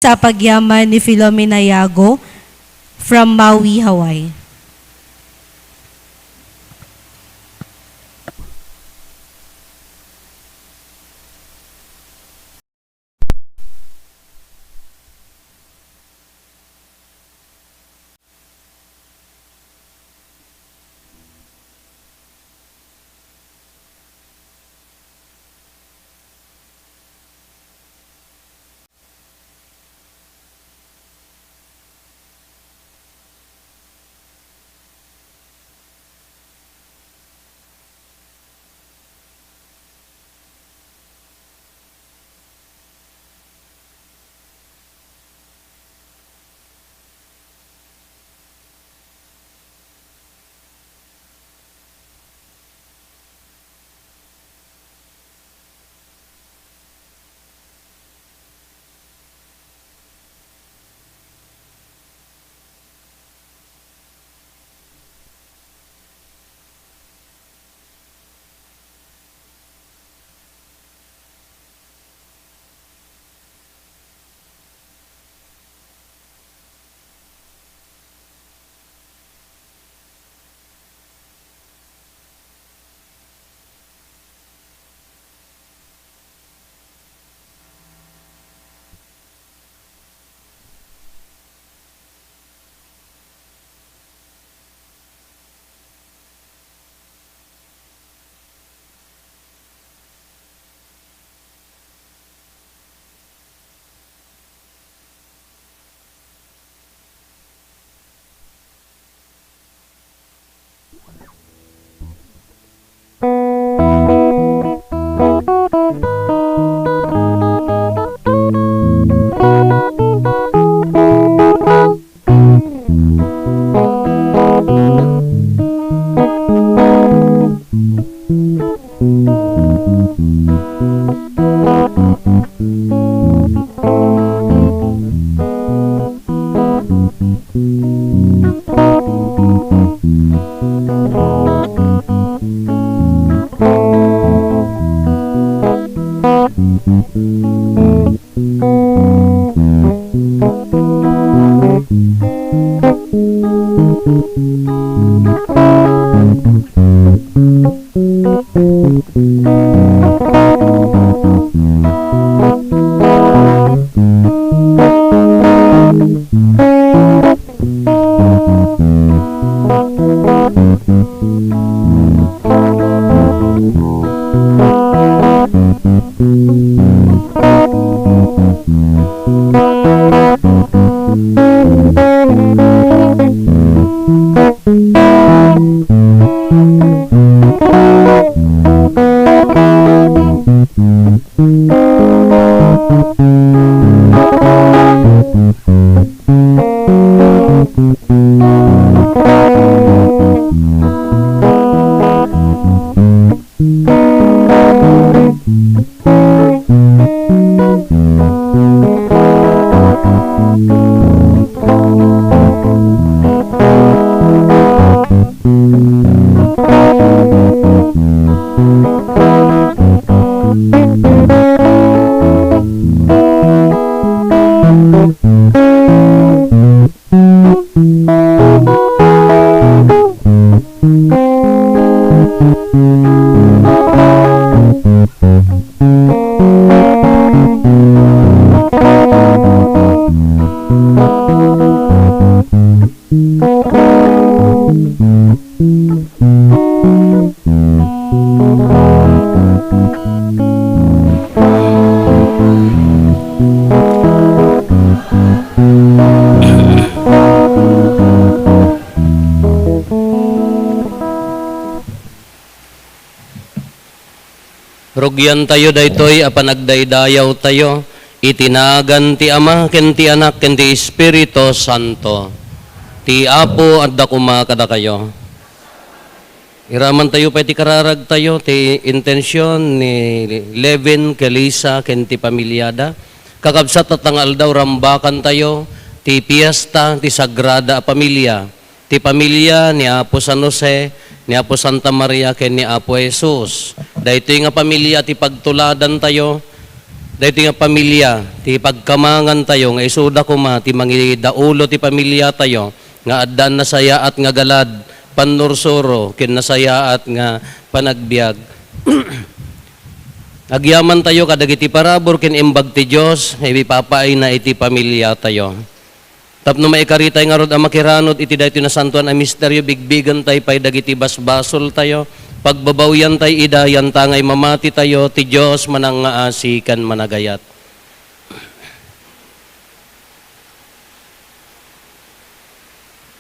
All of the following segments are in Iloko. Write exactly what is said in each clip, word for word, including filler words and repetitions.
sa pagyaman ni Filomena Yago from Maui, Hawaii. Rugiantayo daytoy a panagdaydayawtayo iti nagan ti Ama, ken ti Anak, ken ti Espiritu Santo. Ti Apo adda koma kadakayo. Iramantayo pay ti kararagtayo, ti intension ni Levin, Kelisa, ken ti pamiliada. Kakabsat, tatta nga aldaw, rambakantayo ti piesta ti Sagrada a Familia. Ti pamilya ni Apo San Jose, ni Apo Santa Maria, ken ni Apo Jesus. Daytoy nga pamilya ti pagtuladantayo, Daytoy nga pamilia, ti pagkamangantayo nga isuda koma ti mangidaulo ti pamiliatayo nga addaan nasayaat nga galad, pannursuro, ken nasayaat nga panagbiag. Agyamantayo kadagiti parabur ken imbag ti Dios nga ipapaayna iti pamiliatayo. Tapno maikaritay ngarud a makiranod iti daytoy nasantoan a misterio, bigbigentay pay dagiti basbasoltayo, pagbabawiantay ida, yantangay mamatitayo, ti Dios manangngaasi ken managayat.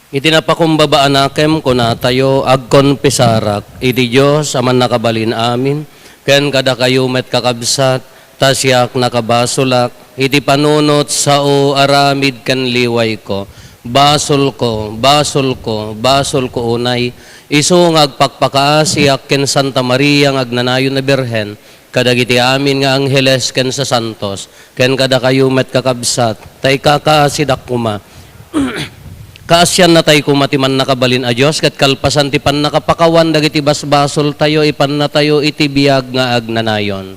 Iti napakumbaba a nakem, kunatayo, agkonfesarak iti Dios a Mannakabalin-amin, ken kadakayo met, kakabsat, ta siak nakabasolak iti panunot, sao, aramid ken liwayko. Basolko, basolko, basolko unay, isu nga agpakpakaasiak ken Santa Maria nga agnanayon a Birhen, kadagiti amin nga angheles ken sasantos, ken kadakayo met, kakabsat, ta ikakaasidak koma. Kaasiannatay koma ti Mannakabalin a Dios ket kalpasan ti pannakapakawan dagiti basbasoltayo, ipannatayo iti biag nga agnanayon.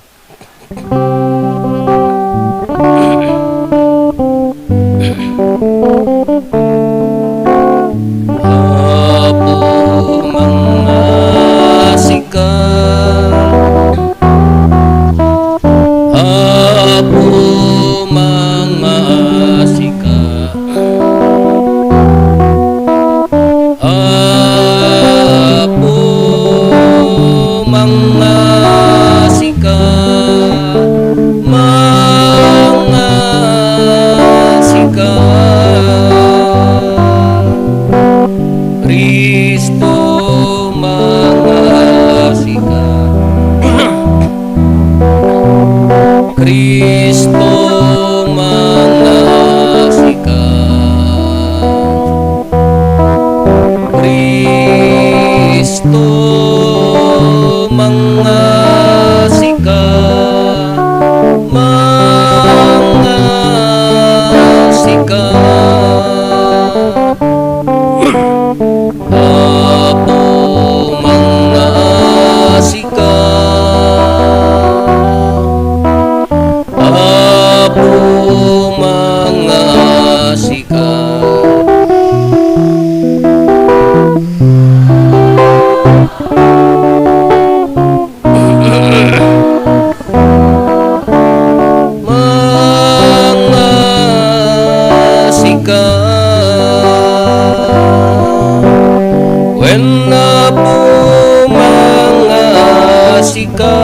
Apo, mangngaasika. Apo, mangngaasika. Apo, mangngaasika, mangngaasika. Cristo, mangngaasika. Cristo, mangngaasika. Cristo, mangngaasika, mangngaasika. Apo, mangngaasika. Apo, mangngaasika. Mangngaasika. Wen, Apo, mangngaasika.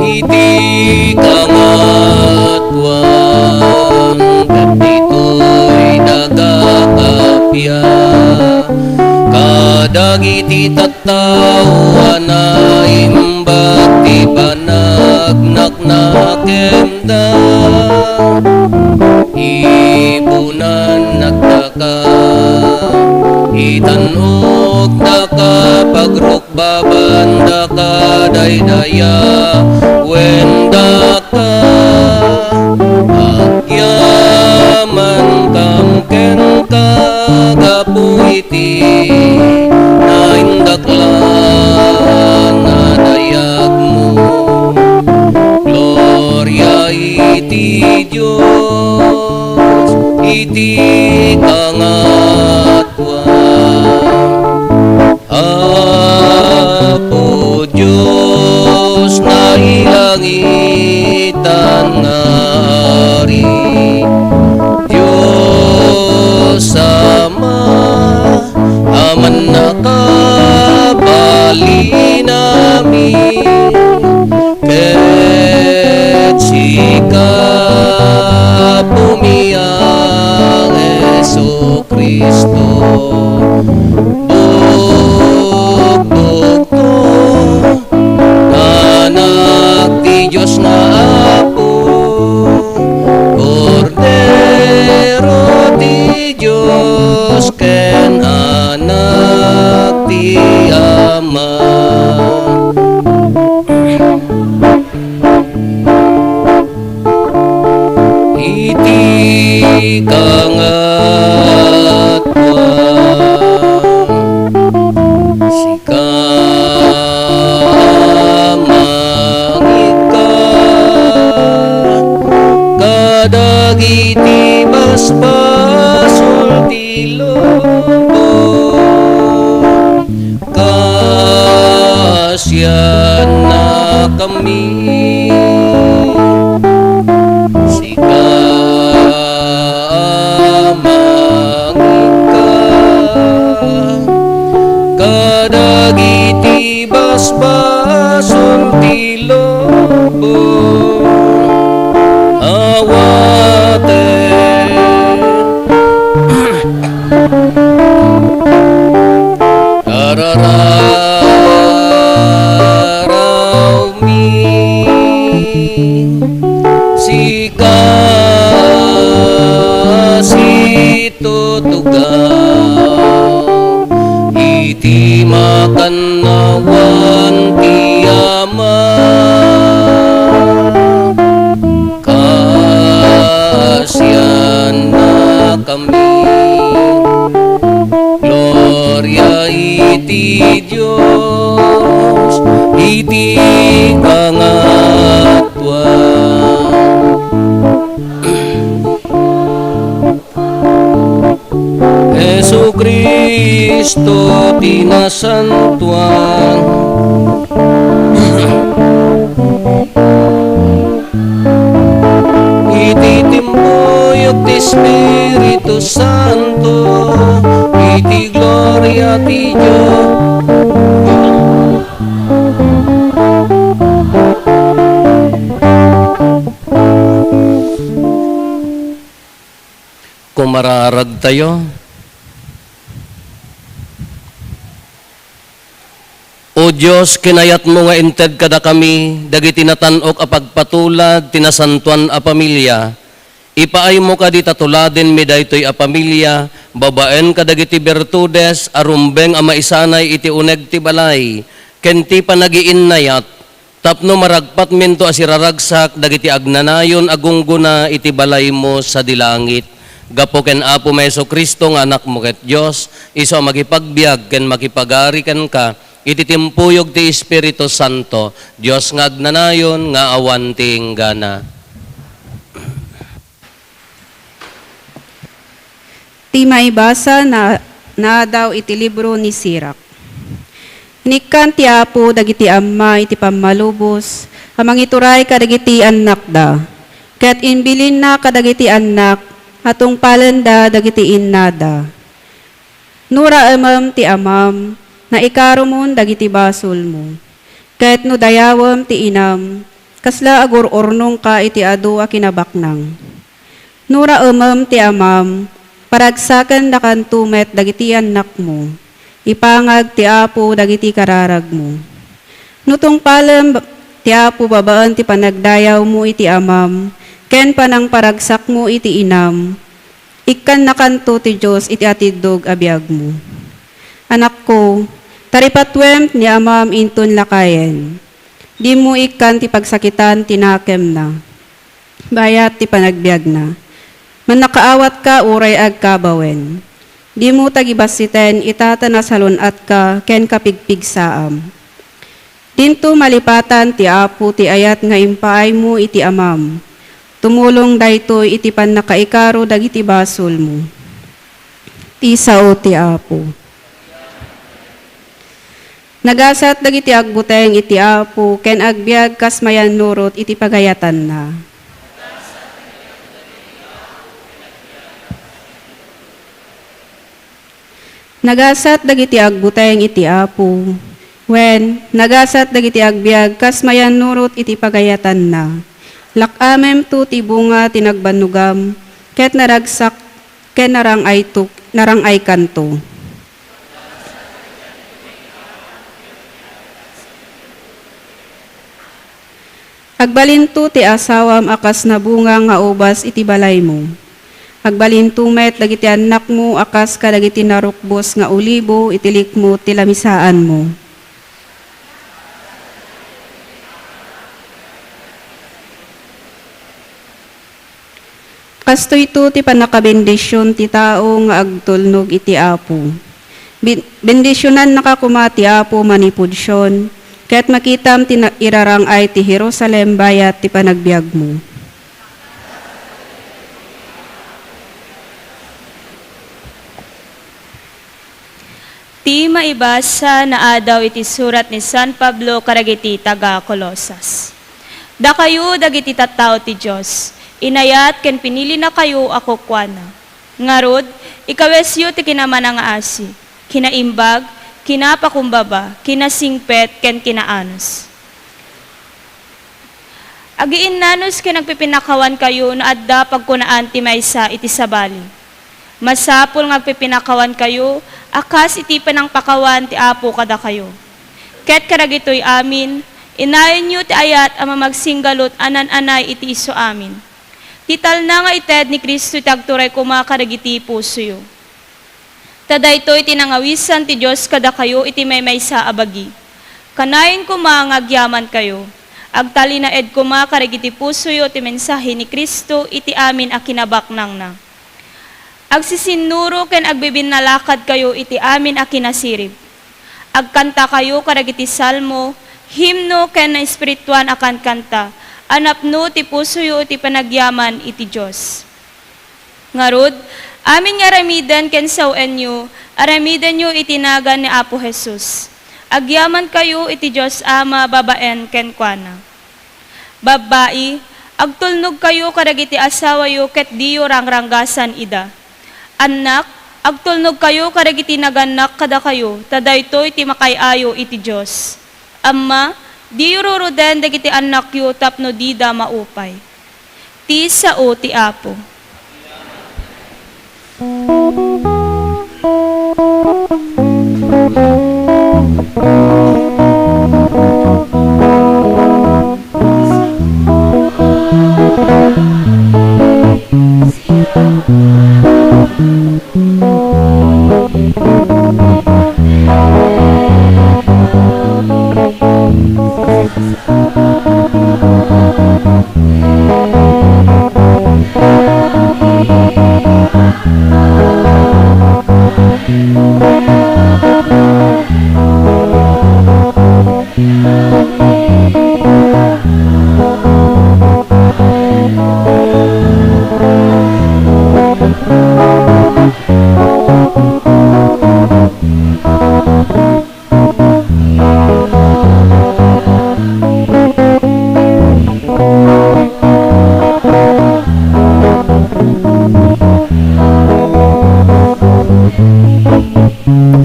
Iti kangatuan ket ditoy daga kappia kadagiti tattao a naimbag ti panagnaknakemda. Ibunan nagdaka, itan-ok daka, pagrukbaban daka, daydayawen daka. Agyamankam kenka, gapu iti naindaklan a dayagmo. Gloria iti Dios iti kangatuan. Apo Dios, nailangitan nga Ari, Dios Ama, a mannakabalin amin, ket sika, Apomi a Jesu-Cristo, bukbukto, Anak ti Dios nga Apo, Kordero ti Dios ken Anak ti Ama. Iti kangatuan Yannakami, sika a mangikka kadagiti basbasol ti lubong a waten. Arararawmi, sika situtugaw iti makannawan ti Ama. Kaasiannakami. Gloria iti Dios iti kangatoan. Jesu-Cristo ti nasantoan. Iti timpuyog ti Espiritu Santo, iti gloria ti Dios. Kumararagtayo. O Dios, kinayatmo nga inted kadakami dagiti natan-ok a pagpatulad ti nasantoan a pamilia. Ipaaymo kadi ta tuladenmi daytoy a pamilia babaen kadagiti birtudes a rumbeng a maisanay iti uneg ti balay ken ti panagiinnayat, tapno maragpatminto a siraragsak dagiti agnanayon a gunggona iti balaymo sadi langit. Gapu ken Apomi Jesu-Cristo nga Anakmo ket Dios, isu a makipagbiag ken makipagari kenka iti timpuyog ti Espiritu Santo, Dios nga agnanayon nga awan ti inggana. Ti maibasa na, naadaw iti libro ni Sirak. Inikkan ti Apo dagiti amma iti pammalubos a mangituray kadagiti annakda, ket imbilinna kadagiti annak a tungpalenda dagiti innada. No raemem ti amam, naikaromon dagiti basolmo. Ket no dayawem ti inam, kasla agur-urnongka iti adu a kinabaknang. No raemem ti amam, paragsakendakanto met dagiti annakmo. Ipangag ti Apo dagiti kararagmo. No tungpalem ti Apo babaen ti panagdayawmo iti amam ken panangparagsakmo iti inam, ikkannakanto ti Dios iti atiddog a biagmo. Anakko, taripatuem ni amam inton lakayen. Dimo ikkan ti pagsakitan ti nakemna bayat ti panagbiagna. Mannakaawatka uray agkabawen. Dimo tagibassiten ita ta nasalun-atka ken kapigpigsaam. Dinto malipatan ti Apo ti ayat nga impaaymo iti amam. Tumulong daytoy iti pannakaikaro dagiti basolmo. Ti sao ti Apo. Nagasat dagiti agbuteng iti Apo ken agbiag kas mayannurot iti pagayatanna. Nagasat dagiti agbuteng iti Apo, wen, nagasat dagiti agbiag kas mayannurot iti pagayatanna. Lak-amemto ti bunga ti nagbannogam, ket naragsak ken narang-ayto, narang-aykanto. Agbalinto ti asawam a kas nabunga nga ubas iti balaymo. Agbalinto met dagiti annakmo a kas kadagiti narukbos nga olibo iti likmo ti lamisaanmo. Kastoyto ti pannakabendision ti tao nga agtulnog iti Apo. Bin-, bendisionannaka koma ti Apo manipudsion, ket makitam ti na-, irarang-ay ti Jerusalem bayat ti panagbiagmo. Ti maibasa naadaw iti surat ni San Pablo kadagiti taga-Colosas. Dakayo dagiti tattao ti Dios, inayat ken pinilinakayo a kukuana. Ngarud, ikawesyo ti kinamana nga asi, kinaimbag, kinapakumbaba, kinasingpet, ken kinaanus. Agiinnanus ken agpipinakawankayo no adda pagkunaan ti maysa iti sabali. Masapul nga agpipinakawankayo a kas iti panangpakawan ti Apo kadakayo. Ket kadagitoy amin, inayenyo ti ayat a mamagsinggalut a naan-anay iti isuamin. Ti talna nga ited ni Cristo ti agturay koma kadagiti pusoyo. Ta daytoy ti nangawisan ti Dios kadakayo iti maymaysa a bagi. Kanayon koma nga agyamankayo, agtalinaed koma kadagiti pusoyo ti mensahe ni Cristo iti amin a kinabaknangna. Agsisinnuro ken agbibinnalakadkayo iti amin a kinasirib. Agkantakayo kadagiti salmo, himno ken naespirituan a kankanta a napno ti pusoyo iti panagyaman iti Dios. Ngarud, amin nga aramiden ken sawenyo, aramidenyo iti nagan ni Apo Jesus. Agyamankayo iti Dios Ama babaen kenkuana. Babbai, agtulnogkayo kadagiti asawayo ket diyo rangranggasan ida. Annak, agtulnogkayo kadagiti nagannak kadakayo, ta daytoy ti makaay-ayo iti Dios. Amma, diyo ruruden dagiti annakyo tapno dida maupay. Ti sao ti Apo.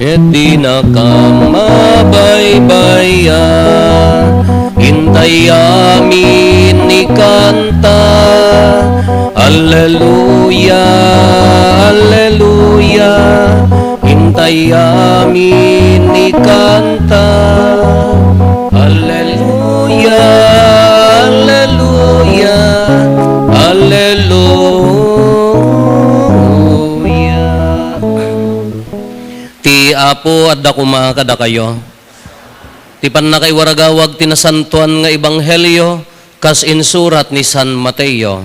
Iti nakamabaybayan, intay amin ni kanta. Alleluia, alleluia, intay amin ni kanta. Alleluia, alleluia, alleluia. Ti Apo adda koma kadakayo. Ti pannakaiwaragawag ti nasantoan nga ebanghelio kas insurat ni San Mateo.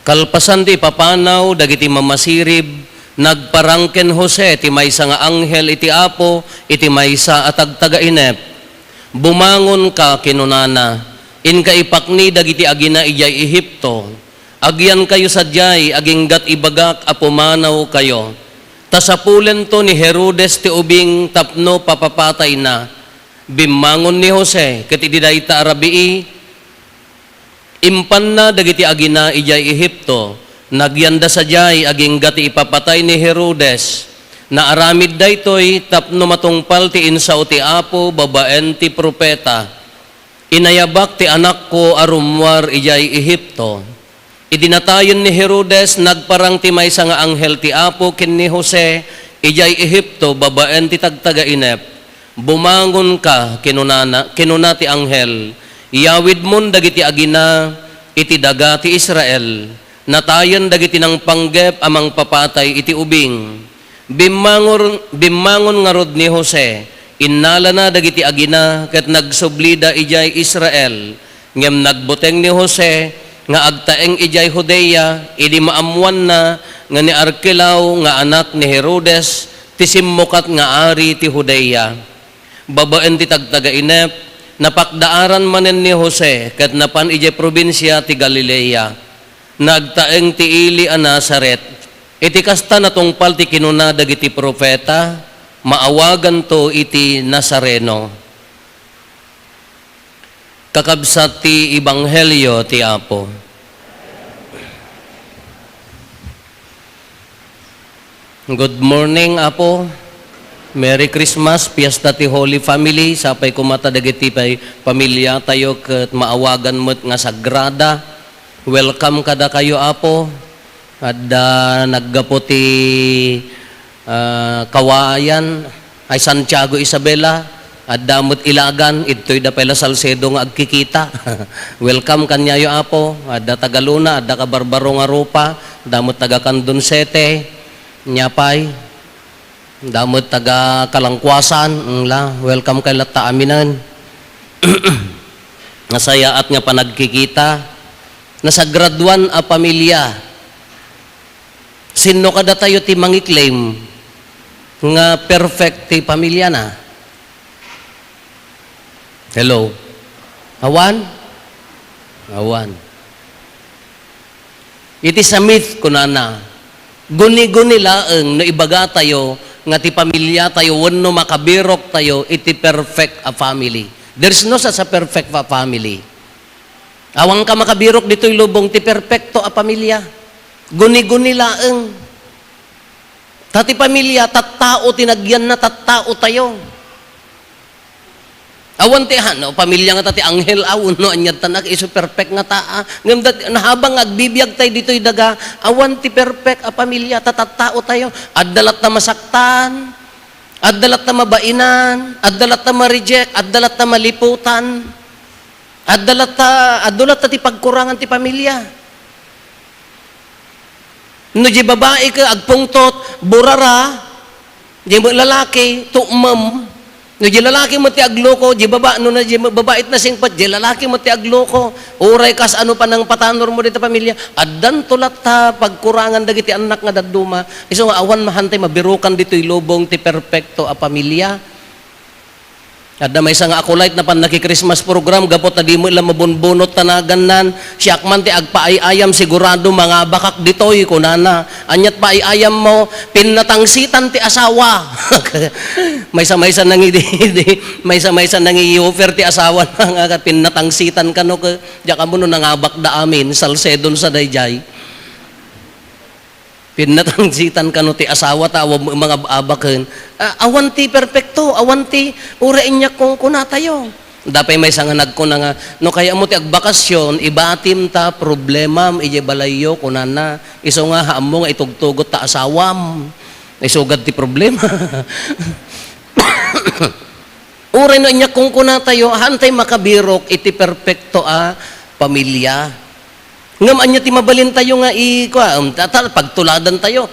Kalpasan ti ipapanaw dagiti mamasirib, nagparang ken Jose ti maysa nga anghel iti Apo iti maysa a tagtagainep. "Bumangonka," kinunana, "inka ipakni dagiti agina idiay Egipto. Agyankayo sadiay aginggat ibagak a pumanawkayo, ta sapulento ni Herodes ti ubing tapno papapatayna." Bimmangon ni Jose, ket idi dayta a rabii, impanna dagiti agina idiay Egipto. Nagyanda sadiay agingga ti ipapatay ni Herodes. Naaramid daytoy tapno matungpal ti insao ti Apo babaen ti profeta. "Inayabak ti anakko a rummuar idiay Egipto." Idi natayen ni Herodes, nagparang ti maysa nga anghel ti Apo ken ni Jose idiay Egipto babaen ti tagtagainep. "Bumangonka," kinunana, kinuna ti anghel, "iyawidmon dagiti agina iti daga ti Israel. Natayen dagiti nangpanggep a mangpapatay iti ubing." Bimmangor-, bimmangon ngarud ni Jose, innalana dagiti agina ket nagsublida idiay Israel. Ngem nagbuteng ni Jose nga agtaeng idiay Judea idi maammoanna nga ni Arkelao nga anak ni Herodes Ti simmukat nga ari ti Judea, babaen ti tagtagainep, napakdaaran manen ni Jose ket napan idiay probinsia ti Galilea. Nagtaeng ti ili a Nazaret. Iti kasta, natungpal ti kinuna dagiti profeta, "Maawaganto iti Nazareno." Kakabsat ti Ebanghelio ti Apo. Good morning, Apo. Merry Christmas, Fiesta ti Holy Family. Sapay koma ta dagiti pay pamiliatayo ket maawagan met nga sagrada. Welcome kadakayo, Apo. Adda naggapu ti, ah, Cauayan, ay Santiago Isabela, adda met Ilagan, idtoy da pay la Salcedo nga agkikita. Welcome kaniayo, Apo. Adda taga Luna, adda Kabarbaro nga Rupa, adda met taga Candon Sete, nia pay. Adda met taga Kalangkuasan, eng la, welcome kay latta aminen. Nasayaat nga panagkikita. Nasagraduan a pamilia. Sinno kadatayo ti mangi-claim nga perfect ti pamiliana? Hello? Awan? Awan. Iti sa myth, kunana, guni-guni laeng no ibagatayo nga ti pamiliatayo wenno makabiroktayo iti perfect a family. There's no such a perfect fa-, family. Awanka makabirok ditoy lubong ti perpekto a pamilia. Guni-guni laeng. Ta ti pamilia, tattao ti nagyanna, tattaotayo. Awan ti, ah, no, pamilia nga ta ti anghel, aw, no, ania't tanak, isu perfect nga taa. Ngem dat-, nahabang nga agbibiag tayo ditoy daga, awan ti perfect a pamilia, ta tattaotayo. Adda latta masaktan, adda latta mabainan, adda latta ma-reject, adda latta maliputan. Adda latta, adu latta ti pagkurangan ti pamilia. No di babai ka, agpungtot, burara, di met lalaki, tummem. No di lalaki met ti agluko, di baba-, no na di met babai ti nasingpet, di lalaki met ti agluko. Uray kas ano pa nang patanor mo dita pamilia, addanto latta pagkurangan dagiti annak nga dadduma. Isu nga awan mahantay mabirukan ditoy lubong ti perpekto a pamilia. Adda maysa nga acolyte napan naki-Christmas program gapu ta di met la mabunbunot ta nagannan. Siak man ti agpaay-ayam, sigurado mangabakak ditoy, kunana. Ania't paay-ayammo? Pinnatangsitan ti asawa. Maysa-maysa nangi-, di, di, maysa-maysa nangi-offer ti asawa na nga pinnatangsitan kano ke, diak ammo no nangabakda amin, Salcedon sa daydiay. Pinnatangsitan kano ti asawa ta awan mangab-abaken. A-, awan ti perpekto, awan ti uray aniak kunkunatayo. Adda pay maysa nga nagkuna nga, "No kayatmo ti agbakasyon, ibatim ta problemam idiay balayyo," kunana. Isu nga, "Haanmo nga itugtugot ta asawam. Isugad ti problema." Uray no aniak kunkunatayo, haantay makabirok iti perpekto a pamilia. Ngem ania ti mabalintayo nga i-, kua, um, ta-, ta-, pagtuladantayo?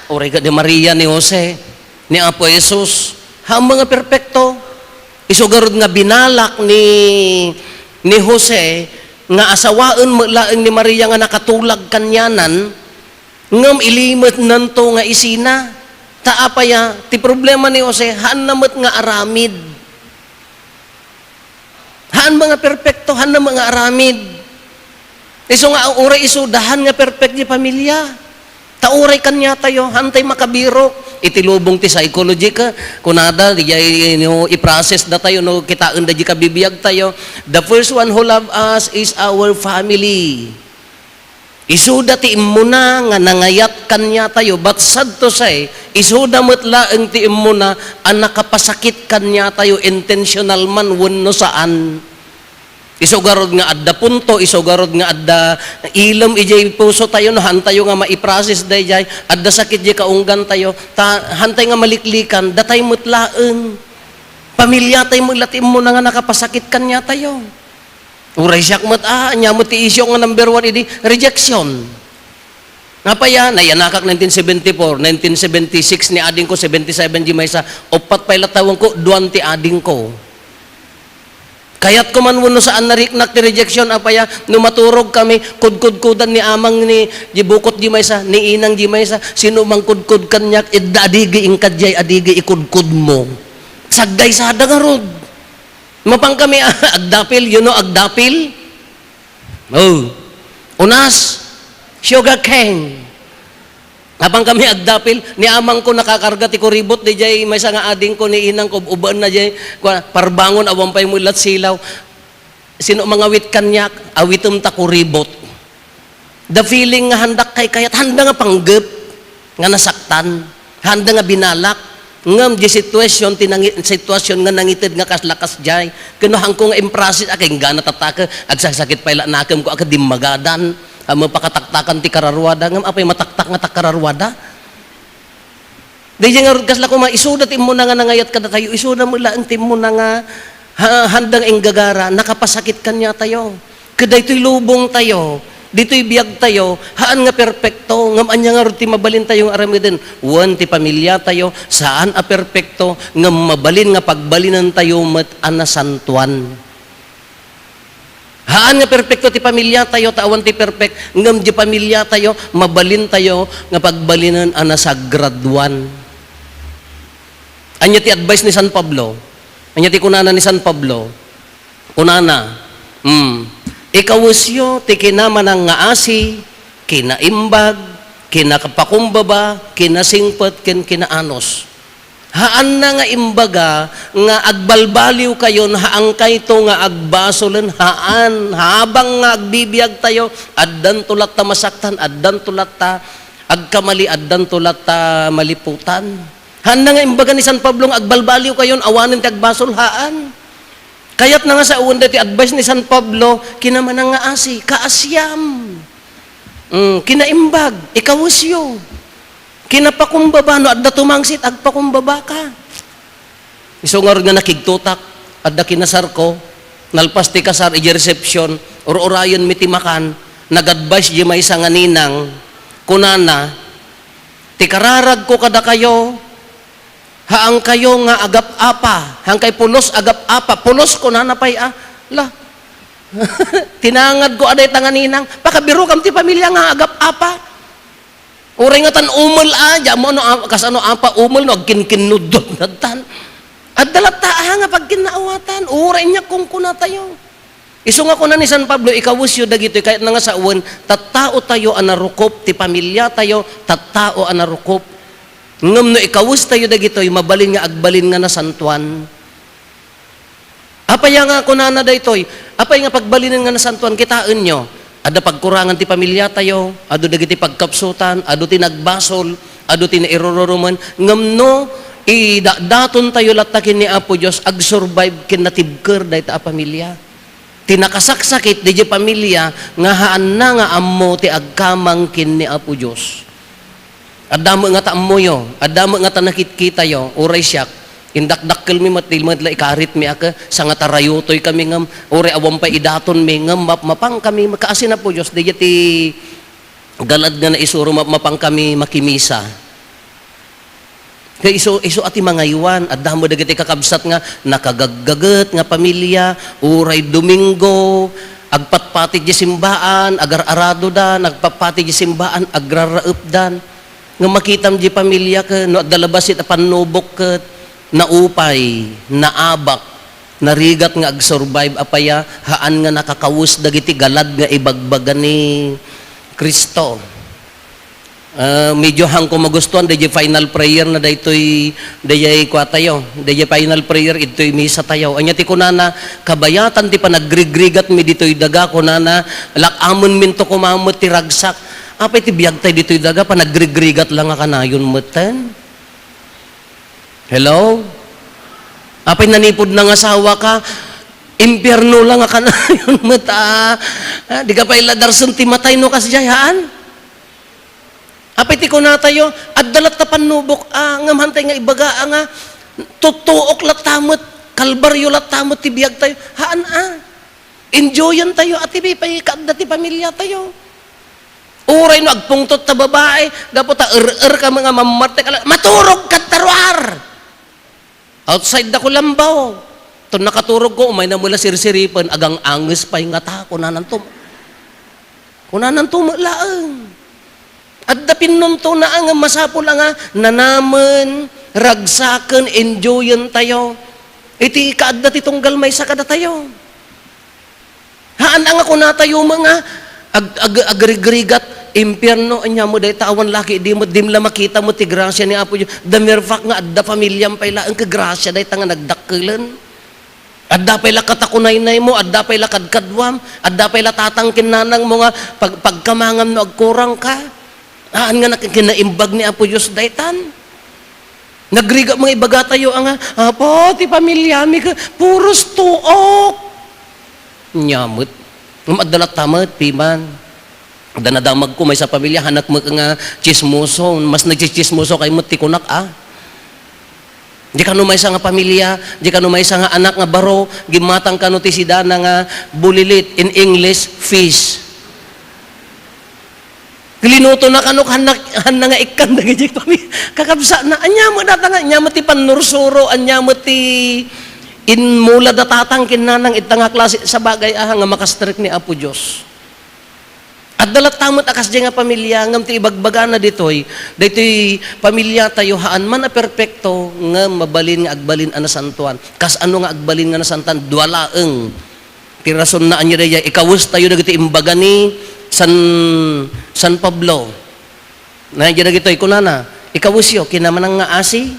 Uray ka di Maria, ni Jose, ni Apo Jesus, haan nga perpekto. Isu garud nga binalak ni, ni Jose nga asawaen met laeng ni Maria nga nakatulag kanianan, ngem ilimetnanto nga isina. Ta apay a, ti problema ni Jose, haanna met nga aramid. Haan nga perpekto, haan nga aramid. Isu nga, uray isuda, haan nga perfect ti pamilia. Ta uray kaniatayo, haantay makabirok. Iti lubong ti psychology ka, kunada, diay, no, i-process datayo, no, kitaen da di kabibiag tayo. The first one who love us is our family. Isuda ti immuna nga nangayat kaniatayo, but sad to say, isuda met laeng ti immuna a nakapasakit kaniatayo, intentional man wenno saan. Isu garud nga adda punto, isu garud nga adda ilem idiay pusotayo, no, haantayo nga maiprocess daydiay, adda sakit diay kaunggantayo, ta haantay nga maliklikan, datay met laeng. Pamiliatay met la ti immuna nga nakapasakit kaniatayo. Uray siak met, ah, ania met ti issue nga number one idi, rejection. Apay a, nayanakak nineteen seventy-four, nineteen seventy-six ni adingko, seventy-seven di maysa, uppat pay la tawenko, duan ti adingko. Kayatko man wenno saan nariknak ti rejection, apay a, no maturog kami, kudkudkudan ni amang ni, di bukot di maysa, ni inang di maysa, sino mangkudkod kaniak, idda adigi inkadiay, adigi ikudkodmo. Saggaysada ngarud. Mapan kami, agdapil, you know, agdapil? Oh. Unas, sugar cane. Apan kami agdapil, ni amangko nakakarga ti kuribot, diay maysa nga adingko ni inangko, ub-ubaenna diay, kua, parbangon, awan pay mo lat silaw. Sino mangawit kaniak? Awitem ta kuribot. The feeling nga handak kaykayat, handa nga panggep, nga nasaktan, handa nga binalak, ngem di sitwasyon, ti nangi-, sitwasyon nga nangited nga kasla kasdiay, ken no haanko nga improcess, a, ken gana tatake, agsasakit pay la nakemko a kadimmagadan, a, mapakataktakan ti kararuada, ngem apay mataktak nga ta kararuada? Daydiay ngarud, kasla koma, isuda ti immuna nga nangayat kadatayo, isuda met laeng ti immuna nga, ha, handa nga inggagara, nakapasakit kaniatayo. Ket daytoy lubongtayo, ditoy biagtayo, haan nga perpekto, ngem ania ngarud ti mabalintayo nga aramiden? Wen ti pamiliatayo, saan a perpekto, ngem mabalin nga pagbalinentayo met a nasantoan. Haan nga perpekto ti pamiliatayo, ta awan ti perpek, ngem di pamiliatayo, mabalintayo nga pagbalinen a nasagraduan. Ania ti advice ni San Pablo? Ania ti kunana ni San Pablo? Kunana, hmm, "Ikawesyo ti kinamanangngaasi, kinaimbag, kinapakumbaba, kinasingpet, ken kinaanus." Haanna nga imbaga nga agbalbaliwkayon, haankayto nga agbasolen, haan. Habang nga agbibiagtayo, addanto latta masaktan, addanto latta agkamali, addanto latta maliputan. Haanna nga imbaga ni San Pablo nga agbalbaliwkayon, awanen ti agbasol, haan. Kayatna nga sawen daytoy advice ni San Pablo, kinamanangngaasi, kaasiam. Mm, kinaimbag, ikawesyo. Kinapakumbaba, no adda tumangsit, agpakumbabaka. Isu ngarud nga nakigtotak, adda kinasarko, nalpas ti kasar, idiay reception, ur-urayenmi ti makan, nag-advice di maysa nga ninang, kunana, "Ti kararagko kadakayo, haankayo nga agap-apa, haankay pulos agap-apa." Pulos, kunana pay a, la, tinangadko a dayta nga ninang, pakabirokam ti pamilya nga agap-apa. Uray ngatan umel a, di ammo no, a-, kasano apa umel no agkinkinnuddot nattan. Adda latta a nga pagkinnaawatan, uray nia kunkunatayo. Isu nga kuna ni San Pablo, ikawesyo dagitoy, kayatna nga sawen, tattaotayo a narukop, ti pamiliatayo, tattao a narukop. Ngem no ikawestayo dagitoy, mabalin nga agbalin nga nasantoan. Apay nga kunana daytoy? Apay nga pagbalinen nga nasantoan? Kitaenyo, adda pagkurangan ti pamiliatayo, adu dagiti pagkapsutan, adu ti nagbasol, adu ti nairururumen. Ngem no idakdatontayo latta ken ni Apo Dios, agsurvive ken natibker dayta a pamilya. Ti nakasaksakit daydiay pamilya nga haanna nga ammo ti agkamang ken ni Apo Dios. Adda met ngata ammoyo, adda met ngata nakitkitayo, uray siak, indakdakkelmi met, di met la ikaritmi a ke, sangata rayotoykami ngem, uray awan pay idatonmi ngem map-, mapankami, kaasi ni Apo Dios, daydiay ti galad nga naisuro, map-, mapankami makimisa. Kay isu, isu a ti mangaywan, adda met dagiti kakabsat nga nakagaggaget nga pamilya, uray Domingo, agpatpati di simbaan, agar-aradoda, nagpatpati di simbaan, agraraepdan. Nga makitam di pamilya ket no adda la bassit a pannubok ket naupay, naabak, narigat nga agsurvive, apay a, haan nga nakakawes dagiti galad nga ibagbaga ni Cristo. Ah, medyo haanko magustuan, daydiay final prayer na daytoy, daydiay kuatayo, daydiay final prayer, idtoy misa tayo. Ania ti kunana, kabayatan ti panagrigrigatmi ditoy daga, kunana, lak-amenminto koma met ti ragsak. Apay ti biagtay ditoy daga, panagrigrigat la nga kanayon metten? Hello? Apay nanipud nangasawaka, impierno la nga kanayon met a, ah, di ka pay la darsen ti matay no kasdiay, haan? Apay ti kunatayo, adda latta pannubok a, ngem haantay nga ibaga a nga, tuttuok latta met, kalbaryo latta met ti biagtayo. Haan a. Enjoyantayo a ti pay kaadda ti pamiliatayo. Uray no agpungtot ta babai, gapu ta er-er ka nga mammartek, ala, maturog kadta ruar. Outside da Kulambaw. Ton nakaturogko, umayna met la sirsiripen, agang-anges pay ngata, kunananto. Kunananto met laeng. Adda pinnunto na nga masapul a nga nanamen, ragsaken, enjoyen tayo. Iti kaadda ti tunggal maysa kadatayo. Haan a nga kunatayo met nga ag-, ag-, agrigrigat, impierno, ania met dayta awan laki, di met, dim la makita met ti grasia ni Apo Dios. The mere fact nga adda familiam pay laeng ket grasia dayta nga nagdakkelen. Adda pay la katakunaynaymo, adda pay la kadkaduam, adda pay la tatang ken nanangmo nga pag-, pagkamanganno agkurangka. Haan nga nak-, kinaimbag ni Apo Dios daytan. Nagrigat nga ibagatayo a nga, "Apo, ti pamiliami ket puros tuok." Nia met. Ngem adda latta met, piman. Adda nadamagko maysa a pamilia, hanak met nga tsismoso, mas nagtsitsismoso kay met ti kunak, a. Di kano maysa nga pamilia, di kano maysa nga anak nga baro, gimmatang kano ti sidana nga bulilit, in English, fish. Linuto na kano, hanna, hanna nga ikkan dagiti pami-, kakabsatna. Ania met data nga, ania met ti pannursuro, ania met ti inmula da tatang ken nanang, ita nga klase, sabagay, aha, nga makastrek ni Apo Dios. Adda latta met a kasdiay nga pamilia, ngem ti ibagbagana ditoy, daytoy pamiliatayo haan man a perpekto, ngem mabalin nga agbalin a nasantoan. Kasano nga agbalin nga nasantoan? Dua laeng ti rasonna. Ania daydiay? Ikawestayo dagiti imbaga ni San, San Pablo. Ania dagitoy? Kunana, "Ikawesyo, kinamanang nga asi,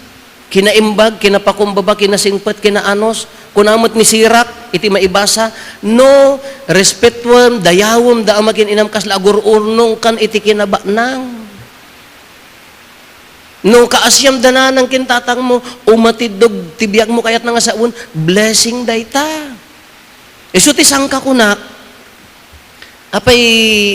kinaimbag, kinapakumbaba, kinasingpet, kinaanos." Kuna met ni Sirac iti maibasa, "No respetuem, dayawem da a makin-inam, kasla agur-urnongkan iti kinabanang. No kaasiam da nanang ken tatangmo, umatiddog ti biagmo, kayatna nga sawen, blessing dayta." Isu ti sangkakunak, apay,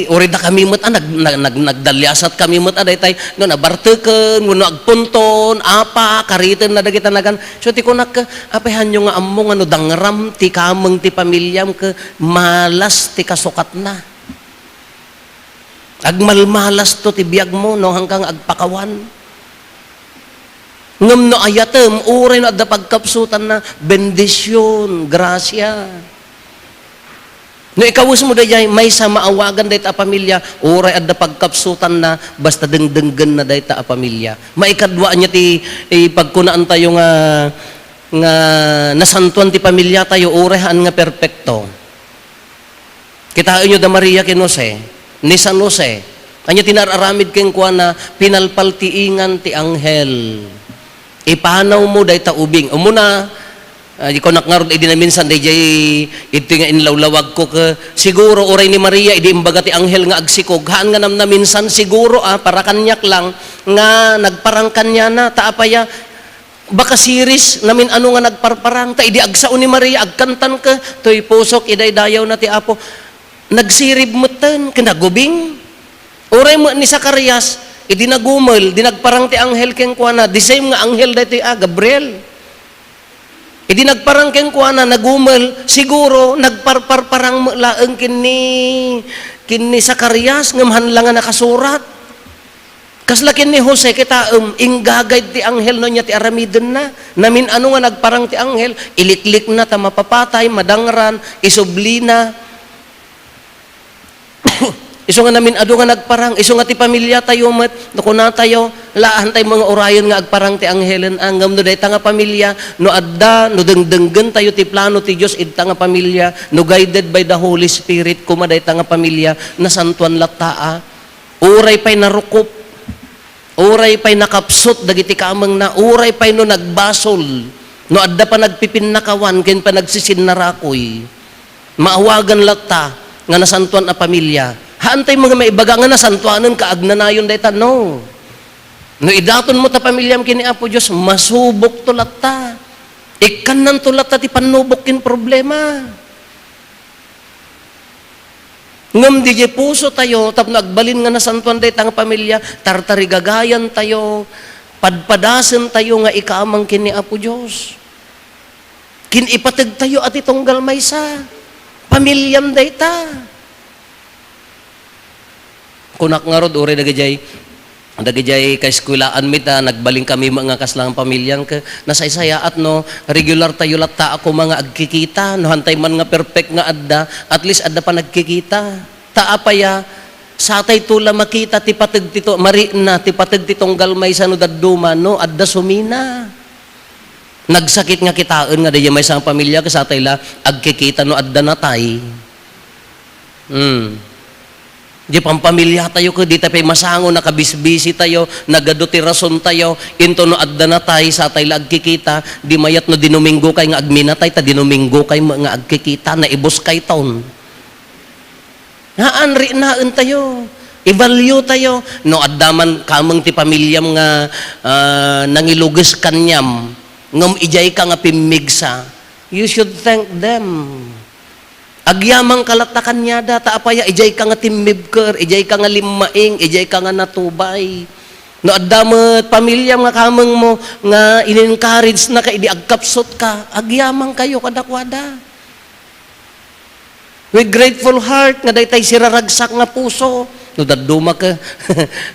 uray dakami met a nag-, nag-, nag-, nagdaliasat kami met a daytay, no nabarteken, wenno agpunton, apa, karitenna dagita nagan. So, ti kunak, apay, hanyo nga ammo nga no dangram ti kameng ti pamiliam, ket malas ti kasukatna. Agmalmalasto ti biagmo, no, hangka nga agpakawan. Ngem no ayatem, uray no adda pagkapsutanna, bendision, grasia. No ikawesmo daydiay, maysa maawagan dayta a pamilia, uray adda pagkapsutanna, basta dengdenggenna dayta a pamilia. Maikadua, ania ti, eh, pagkunaantayo nga, nga nasantoan ti pamiliatayo, uray haan nga perpekto. Kitaenyo da Maria ken Jose, ni San Jose. Ania ti naar-aramid kenkuana? Pinalpaltiingan ti anghel. Ipanawmo dayta ubing. Umuna, ah, di kunak ngarud idi naminsan daydiay, iti nga inlawlawagko ke, siguro uray ni Maria idi imbaga ti anghel nga agsikog, haan nga namnaminsan, siguro, ah, para kaniak lang, nga nagparang kaniana, ta apaya, baka siris, namin-ano nga nagparparang, ta idi agsao ni Maria, agkantan ke, "Toy pusok, idaydayawna ti Apo." Nagsirib metten, ken nagubing. Uray met ni Zacarias, idi nagumel, di nagparang ti anghel kenkuana, the same nga anghel daytoy a, Gabriel. Idi nagparang kenkuana, nagumel, siguro, nagparparparang met laeng ken ni, ken ni Zacarias, ngem haan la nga nakasurat. Kasla ken ni Jose, kitaem, inggagayd ti anghel no ania ti aramidenna. Namin-ano nga nagparang ti anghel, iliklikna ta mapapatay, madangran, isublina. Isu nga namin-adu nga nagparang, isu nga ti pamiliatayo met, no kunatayo, haantay nga urayen nga agparang ti anghelen, a, ngem no dayta nga pamilia, no adda, no dengdenggentayo ti plano ti Dios, idta nga pamilia, no guided by the Holy Spirit, koma dayta nga pamilia, nasantoan latta, a. Uray pay narukop, uray pay nakapsut dagiti kamengna, uray pay no nagbasol, no adda panagpipinnakawan ken panagsisinnarakoy, maawagan latta nga nasantoan a pamilia. Haantay nga maibaga nga nasantoanen ket agnanayon dayta, no. No idatonmo ta pamiliam ken ni Apo Dios, masubokto latta. Ikkannanto latta ti pannubok ken problema. Ngem didiay pusotayo, tapno agbalin nga nasantoan dayta nga pamilia, tartarigagayantayo, padpadasentayo nga ikaamang ken ni Apo Dios. Kin-ipategtayo a ti tunggal maysa. Pamiliam dayta. Kunak ngarud, uray dagijay, Dagijay kaeskuelaan mi ta, nagbalin kami nga kasla nga pamilian, ket nasaysayaat no regular tayo latta a koma nga agkikita, no hantay man nga perfect nga adda, at least adda pa nagkikita. Ta apaya, satay to la makita ti pateg ti to-, marikna, ti pateg ti tunggal maysa no dadduma, no adda sumina. Nagsakit nga kitaen nga daydiay maysa nga pamilia, ket satay la agkikita no adda natay. Hmm. Di pampamilia tayo, ket di tayo pay masango, nakabisbisi tayo, nagadu ti rason tayo, into no adda natay, satay la agkikita, di mayat no dinuminggokay nga agminatay, ta dinuminggokay nga agkikita, naibuskayton. Haan, riknaen tayo. I-value tayo. No adda man kameng ti pamiliam nga, ah, nangiluges kaniam, ngem idiay ka nga pimmigsa, you should thank them. Agyamang ka latta kaniada, ta apaya, idiay ka nga timmibker, idiay ka nga limmaing, idiay ka nga natubay. No adda met pamiliam nga kameng mo nga in-encourage na ka idi agkapsut ka, agyamang kayo kadakuada. With grateful heart nga daytay siraragsak nga puso. No dadduma ka,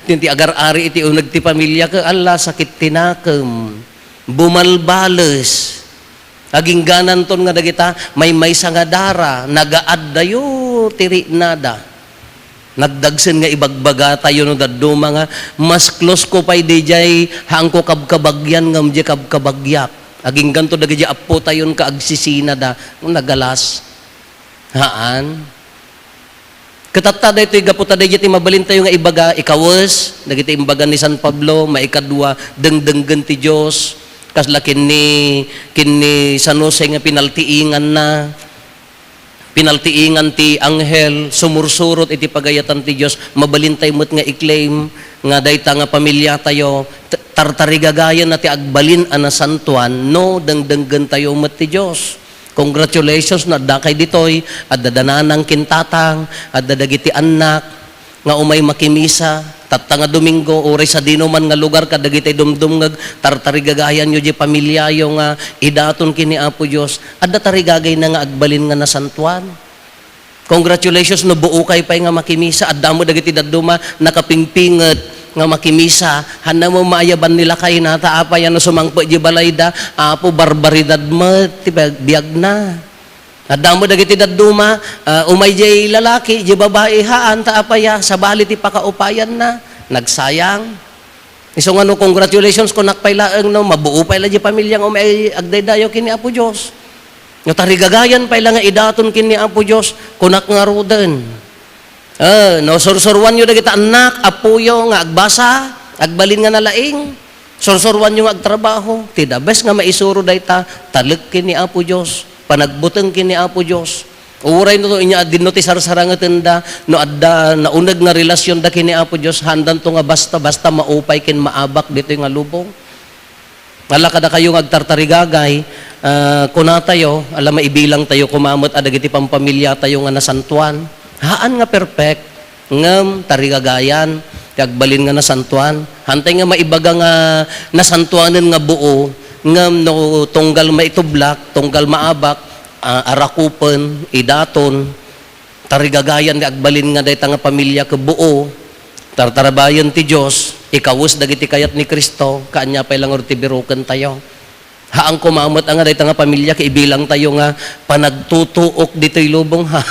ti, ti agar-ari iti uneg ti pamiliaka, ala, sakit ti nakem. Bumalbales. Aginggananton nga dagita, maymaysa nga dara, nagaaddayo ti riknada. Nagdagsen nga ibagbagatayo no dadduma nga, mas close ko pay didiay, haanko kabkabagian ngem diay kabkabagiak. Agingganto dagidiay appotayon ka agsisinada, nagalas. Haan. Ket tatta daytoy gapu ta daydiay ti mabalintayo nga ibaga, ikawes, dagiti imbaga ni San Pablo, maikadua, dengdenggen ti Dios, kasla ken ni, ken ni San Jose nga pinaltiinganna, pinaltiingan ti anghel, sumursurot iti pagayatan ti Dios, mabalintayo met nga i-claim nga dayta nga pamiliatayo, t-, tartarigagayanna ti agbalin a nasantoan no dengdenggentayo met ti Dios. Congratulations no addakay ditoy, adda da nanang ken tatang, adda dagiti annak nga umay makimisa, tatta nga Domingo, uray sadino man nga lugar kadagiti dumdumngeg, tartarigagayanyo diay pamiliayo nga idaton ken ni Apo Dios, adda tarigagayna nga agbalin nga nasantoan. Congratulations no buokay pay nga makimisa. Adda met dagiti dadduma nakapingpinget nga makimisa. Hanna mo maayaban ni lakayna, ta apay a no sumangpet diay balayda, Apo, barbaridad met ti biag-, biagna. Adda met dagiti dadduma, ah, umay diay lalaki, diay babai, haan, ta apay a sabali ti pakaupayanna. Nagsayang. Isu nga no, congratulations, kunak pay laeng no, mabuo pay la diay pamiliang umay agdaydayaw ken ni Apo Dios. No tarigagayan pay la nga idaton ken ni Apo Dios, kunak ngaruden. Eh, no sursuroanyo dagiti annak, appoyo nga agbasa, agbalin nga nalaing, sursuroanyo nga agtrabaho, ti the best nga maisuro dayta, talek ken ni Apo Dios, panagbuteng ken ni Apo Dios. Uray no, inya dinno ti sarsarangetenda, no adda nauneg nga relasionda ken ni Apo Dios, haandanto nga basta-basta maupay ken maabak ditoy nga lubong. Ala kadakayo nga agtartarigagay, ah, kunatayo, ala, maibilangtayo koma met a dagiti pampamiliatayo nga nasantoan. Haan nga perfect, ngem tarigagayan ti agbalin nga nasantoan. Hantay nga maibaga nga nasantoanen nga buo, ngem no tunggal maitublak, tunggal maabak, ah, arakupen, idaton, tarigagayan nga agbalin nga dayta nga pamilia ket buo, tartarabayen ti Dios, ikawes dagiti kayat ni Cristo, kaanya pay la ngarud ti birokentayo. Haan koma met a nga dayta nga pamilia ket ibilangtayo nga panagtutuok ditoy lubong, ha?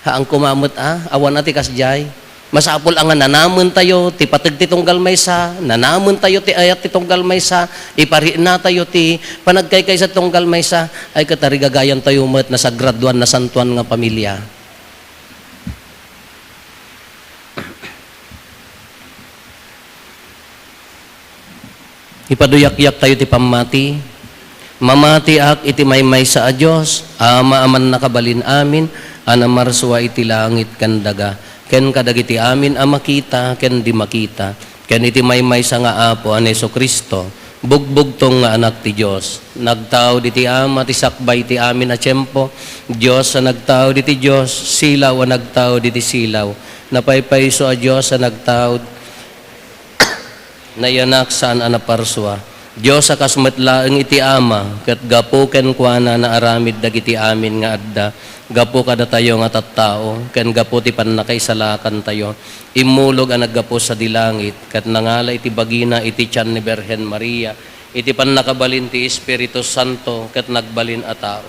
Haan koma met a, awan a ti kasdiay. Masapul a nga nanamentayo ti pateg ti tunggal maysa, nanamentayo ti ayat ti tunggal maysa, ipariknatayo ti panagkaykaysa ti tunggal maysa, ay ket tarigagayantayo met nasagradoan, nasantoan nga pamilia. Ipaduyakyak tayo ti pammati. Mamatiak iti maymaysa a Dios, Ama a mannakabalin amin, a namarsua iti langit ken daga, ken kadagiti amin a makita ken di makita, ken iti maymaysa nga Apo a ni Jesu-Cristo, bugbugtong nga Anak ti Dios. Nagtaud iti Ama ti sakbay ti amin a tiempo, Dios a nagtaud iti Dios, silaw a nagtaud iti silaw, napaypayso a Dios a nagtaud, nayanak saan a naparsua. Dios a kas met laeng iti Ama, ket gapu kenkuana naaramid dagiti amin nga adda, gapu kadatayo nga tattao, ken gapu ti pannakaisalakantayo, immulog a naggapu sadi langit, ket nangala iti bagina iti tian ni Birhen Maria, iti pannakabalin ti Espiritu Santo, ket nagbalin a tao.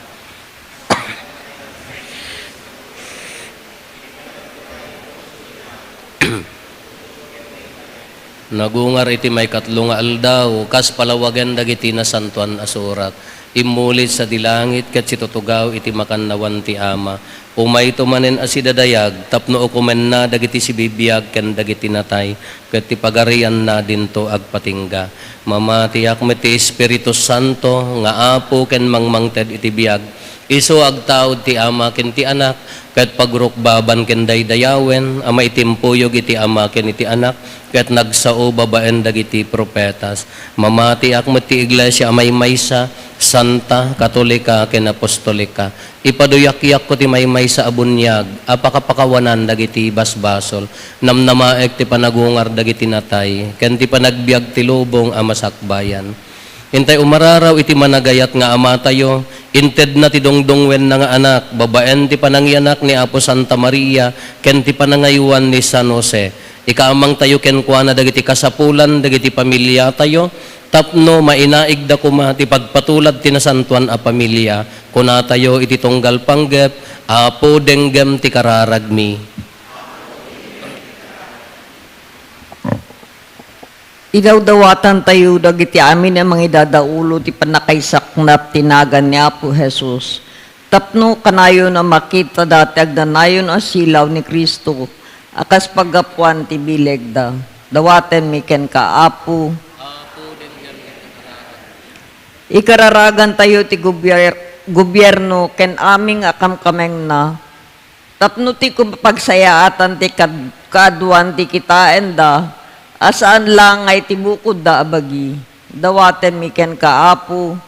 Nagungar iti maikatlo nga aldaw, kas palawagen dagiti Nasantoan a Surat, immuli sadi langit ket situtugaw iti makannawan ti Ama. Umayto manen a sidadayag tapno ukomenna dagiti sibibiag ken dagiti natay, ket ti pagarianna dinto agpatingga. Mamatiak met ti Espiritu Santo nga Apo ken mangmangted iti biag, isu a agtaud ti Ama ken ti Anak, ket pagrukbaban ken daydayawen a maitimpuyog iti Ama ken iti Anak, ket nagsao babaen dagiti profetas. Mamatiak met ti iglesia a maymaysa, santa, katolika, ken apostolika. Ipaduyakyakko ti maymaysa a buniag a pakapakawanan dagiti basbasol. Namnamaek ti panagungar dagiti natay, ken ti panagbiag ti lubong a masakbayan. Intay umararaw iti managayat nga Amatayo, intedna ti dungdungwenna nga Anak, babaen ti panangianak ni Apo Santa Maria, ken ti panangaywan ni San Jose. Ikaamangtayo kenkuana dagiti kasapulan dagiti pamiliatayo, tapno mainaigda koma ti pagpatulad ti nasantoan a pamilia. Kunatayo iti tunggal panggep, Apo, denggem ti kararagmi. Idawdawatantayo dagiti amin a mangidadaulo ti pannakaisaknap ti nagan ni Apo Jesus, tapno kanayon a makita dati agnanayon a silaw ni Cristo a kas paggapuan ti bilegda. Dawatenmi kenka, Apo. Ikararagantayo ti gobier-, gobierno ken amin a kamkamengna, tapno ti kumapagsayaatan ti kad-, kaaduan ti kitaenda a saan la nga iti bukodda a bagi. Dawatenmi kenka, Apo.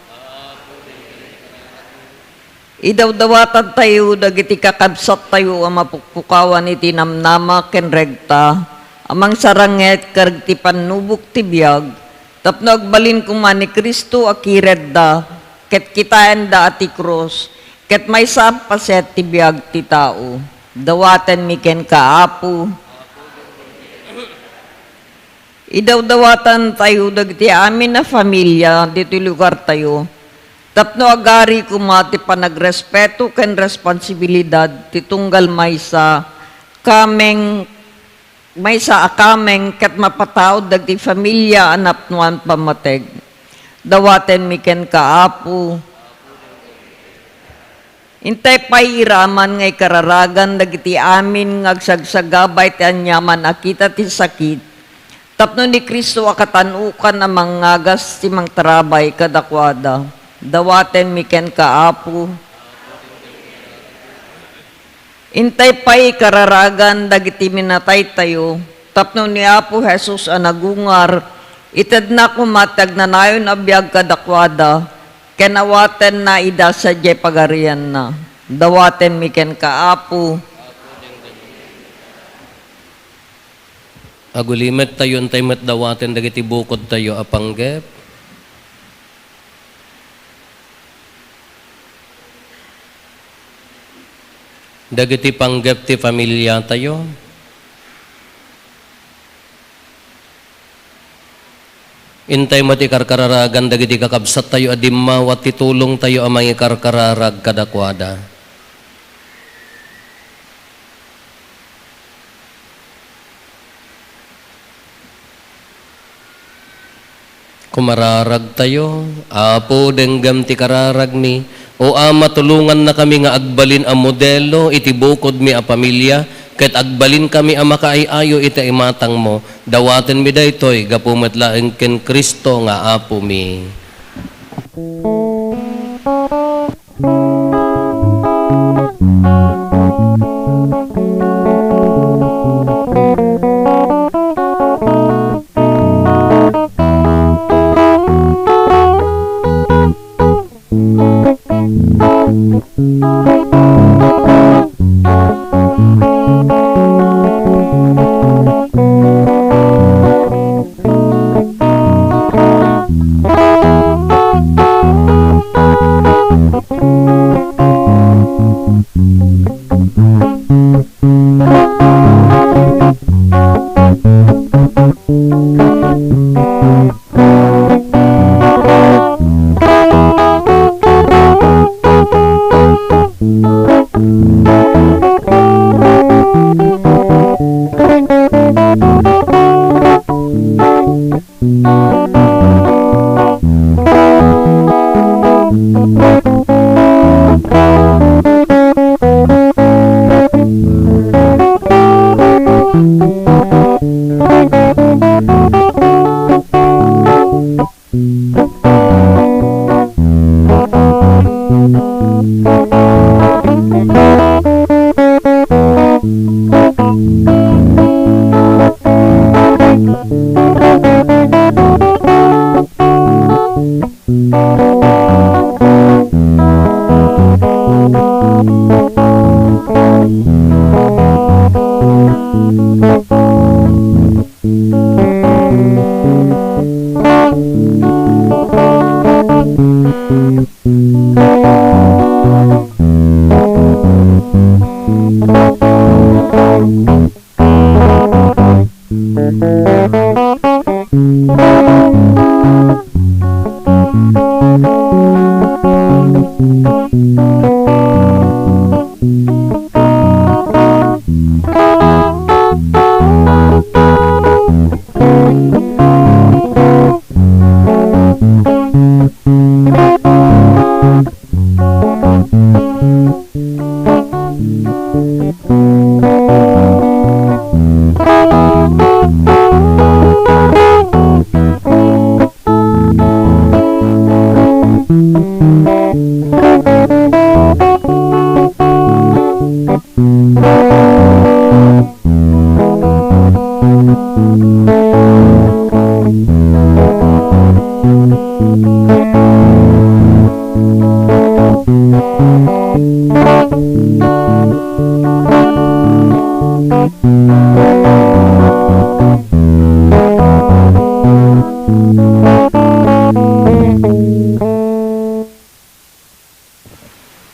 Idawdawatantayo dagiti kakabsattayo a mapukpukawan iti namnama ken regta a mangsaranget kadagiti pannubok ti biag, tapno agbalin koma ni Cristo a kiredda, ket kitaenda a ti krus, ket maysa a paset ti biag ti tao. Dawatenmi kenka, Apo. Idawdawatantayo dagiti amin a familia ditoy lugartayo, tapno agari koma ti panagrespeto ken responsibilidad ti tunggal maysa kameng, maysa a kameng ket mapataud dagiti familia a napnoan pammateg. Dawatenmi kenka, Apo. Intay pay iraman nga ikararagan dagiti amin nga agsagsagaba iti aniaman a kita ti sakit, tapno ni Cristo a katan-okan a mangngagas ti mangtarabay kadakuada. Dawatenmi kenka, Apo. Intay pay ikararagan dagiti minataytayo, tapno ni Apo Jesus a nagungar, itedna koma ti agnanayon a biag kadakuada, ken awatenna ida sadiay pagarianna. Dawatenmi kenka, Apo. Agulimettayo, intay met dawaten dagiti bukodtayo a panggep. Dagiti panggep ti familiatayo. Intay met ikarkararagan dagiti kakabsattayo a dimmawat ti tulongtayo a mangikarkararag kadakuada. Kumararagtayo, Apo, denggem ti kararagmi. O Ama, tulongannakami nga agbalin a modelo iti bukodmi a pamilia, ket agbalinkami a makaay-ayo iti imatangmo. Dawatenmi daytoy gapu met laeng ken Cristo nga Apomi.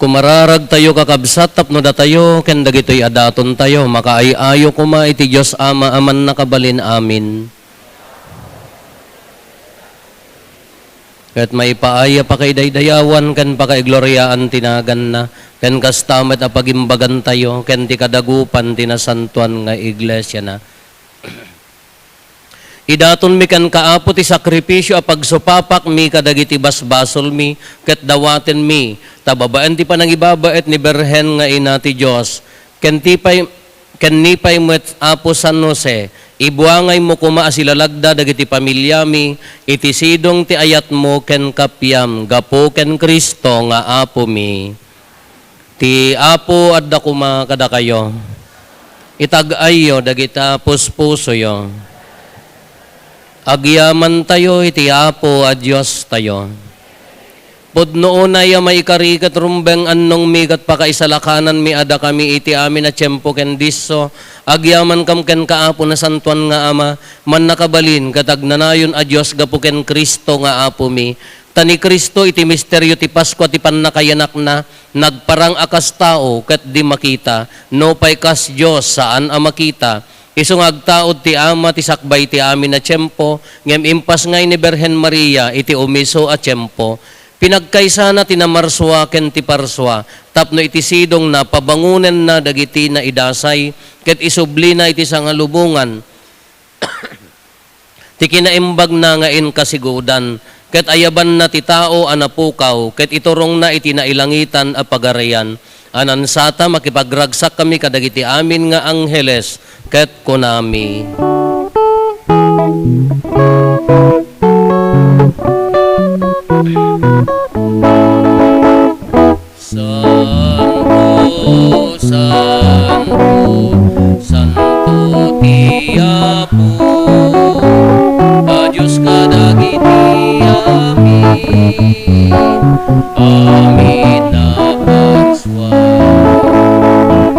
Kumararagtayo, kakabsat, tapno datayo ken dagitoy a datontayo makaay-ayo koma iti Dios Ama a Mannakabalin. Amin. Ket maipaay a pakaidaydayawan ken pakaigloriaan ti naganna, ken kasta met a pagimbagantayo ken ti kadagupan ti nasantoan nga iglesiana. Idatonmi kenka, Apo, ti sakripisio a pagsupapakmi kadagiti basbasolmi ket dawatenmi, ta babaen ti panangibabaet ni Birhen nga Ina ti Dios, ken ti pay, ken ni pay met, Apo San Jose, ibuangaymo koma a silalagda dagiti familiami iti sidong ti ayatmo ken kapiam gapu ken Cristo nga Apomi. Ti Apo adda koma kadakayo. Itag-ayyo dagita puspusoyo. Agyamantayo iti Apo a Diostayo. Pudno unay a maikari ket rumbeng annongmi ket pakaisalakananmi a dakami iti amin a tiempo ken disso, agyamankam kenka, Apo, Nasantoan nga Ama, Mannakabalin ket Agnanayon a Dios gapu ken Cristo nga Apomi. Ta ni Cristo iti misterio ti Paskua ti pannakayanakna, nagparang a kas tao ket di makita, nupay kas Dios, saan a makita. Isu nga agtaud ti Ama ti sakbay ti amin a tiempo, ngem impasngay ni Birhen Maria iti umisu a tiempo. Pinagkaysana ti namarsua ken ti parsua, tapno iti sidongna pabangonenna dagiti naidasay, ket isublina iti sangalubongan ti kinaimbagna nga inkasigudan, ket ayabanna ti tao a napukaw, ket iturongna iti nailangitan a Pagarian. Ania sata, makipagragsakkami kadagiti amin nga angheles, ket kunami: Santo, santo, santo ti Apo a Dios kadagiti amin. Amin a pagsua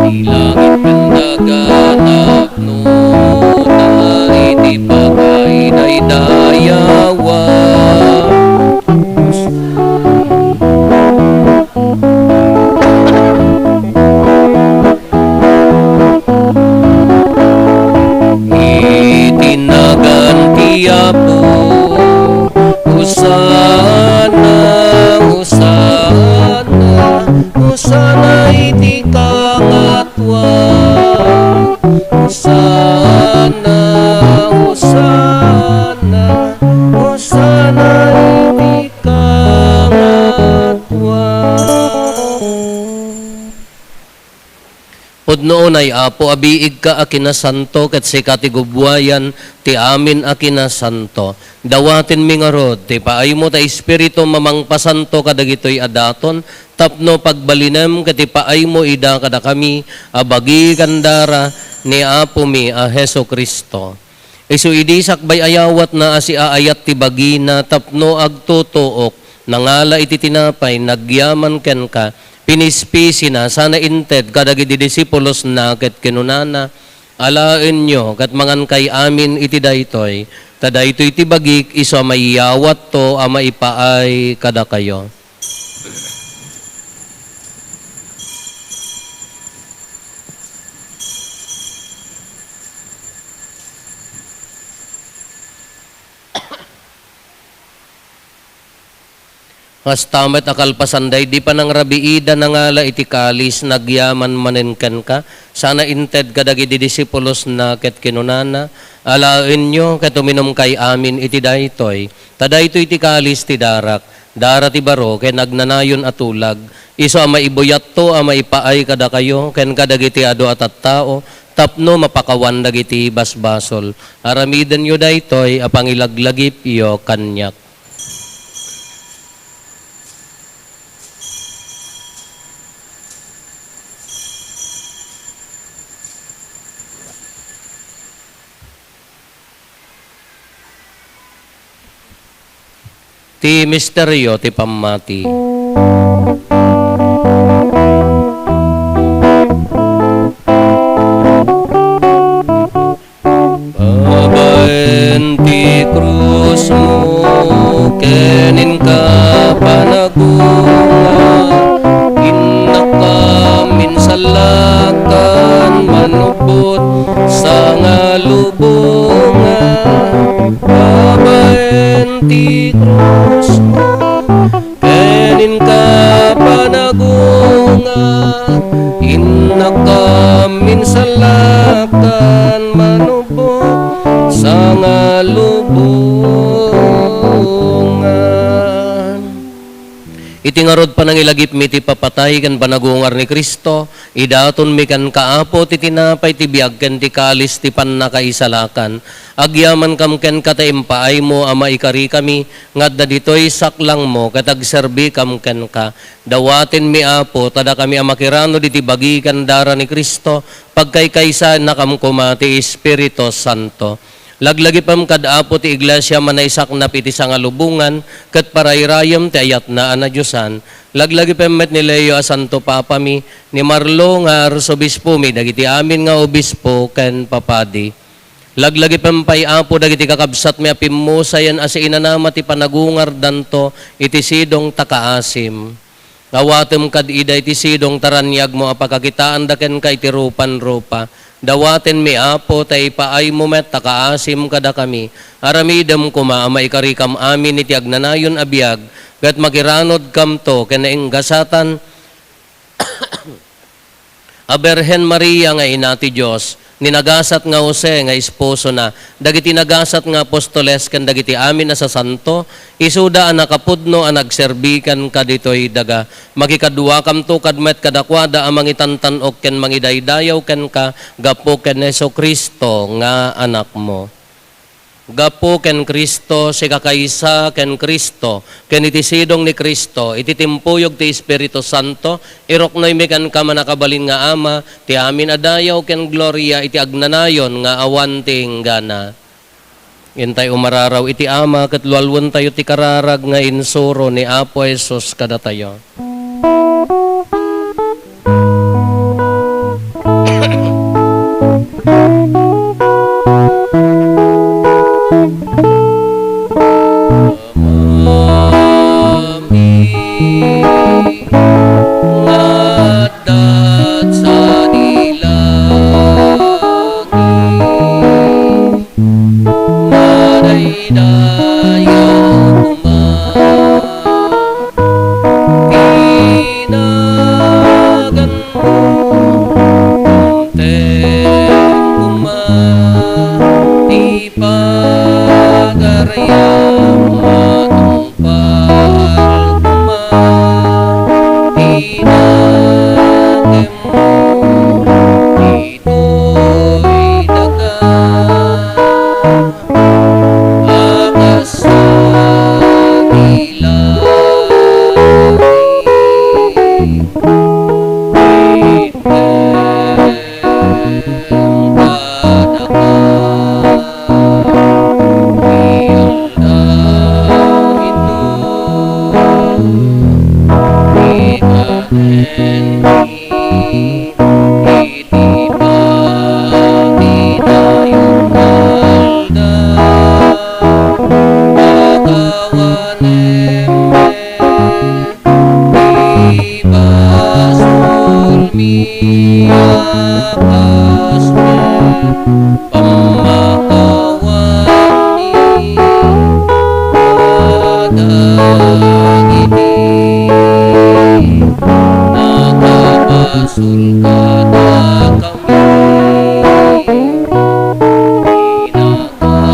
ti langit ken daga tapno ta iti pakaidaydayawan. Iti nagan ti Apo, Hosanna, Hosanna, Hosanna iti kangatuan. Hosanna, Hosanna, Hosanna iti kangatuan. Pudno unay, Apo, a biigka a kinasanto, ket sika ti gubbuayan ti amin a kinasanto. Dawatenmi ngarud ti paaymo ta Espiritu a mangpasanto kadagitoy a daton, tapno pagbalinem ket ipaaymo ida kadakami a bagi ken dara ni Apomi a Jesu-Cristo. Isu idi sakbay a yawatna a siaayat ti bagina tapno agtutuok, nangala iti tinapay, nagyaman kenka, pinispisina, sana inted kadagiti disipulosna ket kinunana, "Alaenyo ket mangankay amin iti daytoy, ta daytoy ti bagik isu a maiyawatto a maipaay kadakayo." Kasta met a kalpasan daydi panangrabiida, nangala iti kalis, nagyaman manen kenka, sana inted kadagiti disipulosna ket kinunana, "Alaenyo ket uminumkay amin iti daytoy, ta daytoy ti kalis ti darak, dara ti baro ken agnanayon a tulag, isu a maibuyatto a maipaay kadakayo ken kadagiti adu a tattao tapno mapakawan dagiti basbasol. Aramidenyo daytoy a pangilaglagipyo kaniak." Ti misterio ti pammati. Babaen ti krusmo ken inka panagungar, innak a minsallakan, manubot sangalubongan. Babaen ti krusmo ken inka panagungar, innak a minsallakan, manubot sangalubongan. Iti ngarud, panangilagipmi ti papatay ken panagungar ni Cristo, idatonmi kenka, Apo, ti tinapay ti biag ken ti kalis ti pannakaisalakan. Agyamankam kenka ta impaaymo a maikarikami nga adda ditoy saklangmo ket agserbikam kenka. Dawatenmi, Apo, ta dakami a makiranod iti bagi ken dara ni Cristo, pagkaykaysaennakam koma ti Espiritu Santo. Laglagipem kad Apo ti Iglesia a manaisaknap iti sangalubongan ket parayrayem ti ayatna a nadiosan. Laglagipem met ni Leo a Santo Papami, ni Marlo nga Arsobispomi, dagiti amin nga obispo ken papadi. Laglagipem pay, Apo, dagiti kakabsatmi a pimmusayen a siinanama ti panagungardanto iti sidong ta kaasim. Awatem kad ida iti sidong ta raniagmo a pakakitaanda kenka iti rupan-rupa. Dawatenmi, Apo, ta ipaaymo met ta kaasim kadakami. Aramidem koma a maikarikam amin iti agnanayon a biag, ket makiranodkamto ken nainggasatan a Birhen Maria nga Ina ti Dios, ni nagasat nga Jose nga esposona, dagiti nagasat nga apostoles ken dagiti amin a sasanto, isuda a nakapudno a nagserbi kenka ditoy daga. Makikaduakamto kad met kadakuada a mangitantan-ok ken mangidaydayaw kenka gapu ken Jesu-Cristo nga Anakmo. Gapu ken Cristo, sikakaysa ken Cristo, ken iti sidong ni Cristo, iti timpuyog ti Espiritu Santo, iruknoymi kenka, mannakabalin nga Ama, ti amin a dayaw ken gloria iti agnanayon nga awan ti inggana. Intay umararaw iti Ama ket lualuentayo ti kararag nga insuro ni Apo Jesus kadatayo. Amami nga adda sadi langit, madaydayaw koma ti Iti paginayon nga aldaw, pakawanem ti basolmi a basol, pammakawanmi kadagiti nakabasol kadakami. Pinakawanmi,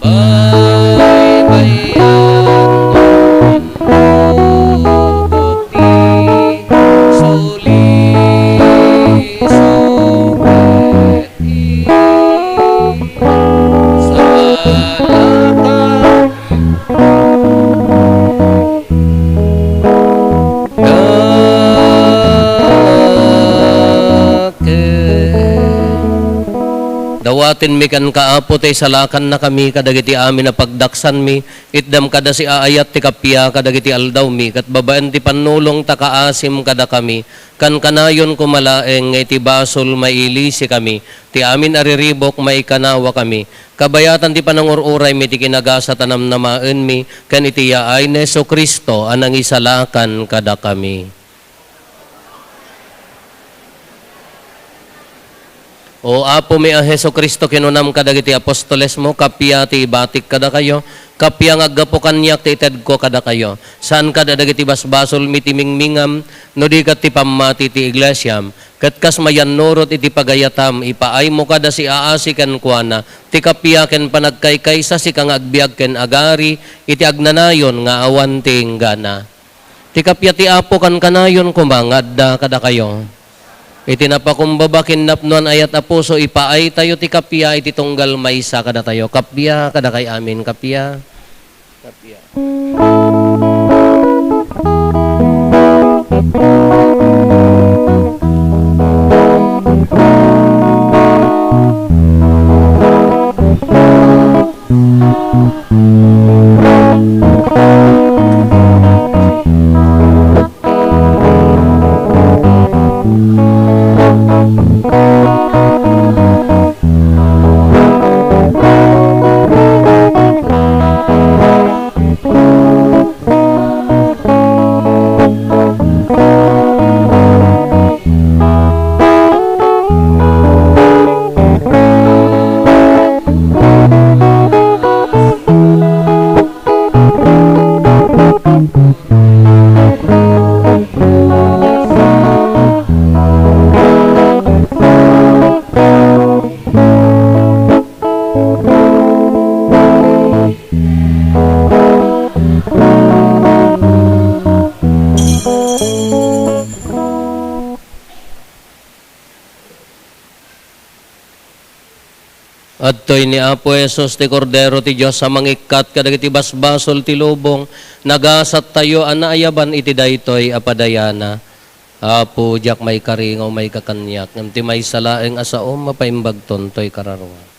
baybayan, Ubok ti sulisog iti salaka. Dawatenmi kenka, Apo, ta isalakannakami kadagiti amin a pagdaksanmi. Itdam kada siaayat ti kappia kadagiti aldawmi, ket babaen ti pannulong ta kaasim kadakami, kankanayon koma laeng nga iti basol mailisikami, ti amin a riribuk maikanawakami, kabayatan ti panangur-uraymi ti kinagasat a namnamaenmi, ken iti yaay ni Jesu-Cristo a nangisalakan kadakami. O Apomi a Jesu-Cristo, kinunam kadagiti apostolesmo, kappia ti ibatik kadakayo, kappia nga aggapu kaniak ti itedko kadakayo. Saan kad a dagiti basbasolmi ti mingmingam, no di ket ti pammati ti iglesiam. Ket kas mayannurot iti pagayatam, ipaaymo kada siaasi kenkuana, ti kappia ken panagkaykaysa sika nga agbiag ken agari iti agnanayon nga awan ti inggana. Ti kappia ti Apo kankanayon koma nga adda kadakayo. Iti napakumbaba ken napnoan a ayat a puso, ipaaytayo ti kappia iti tunggal maysa kadatayo. Kappia kadakay amin, kappia. Kappia. Adtoy ni Apo Jesus, ti Kordero ti Dios a mangikkat kadagiti basbasol ti lubong. Nagasattayo a naayaban iti daytoy a padayana. Apo, diak maikari nga umayka kaniak, ngem ti maysa laeng a saom a paimbagton toy kararuak.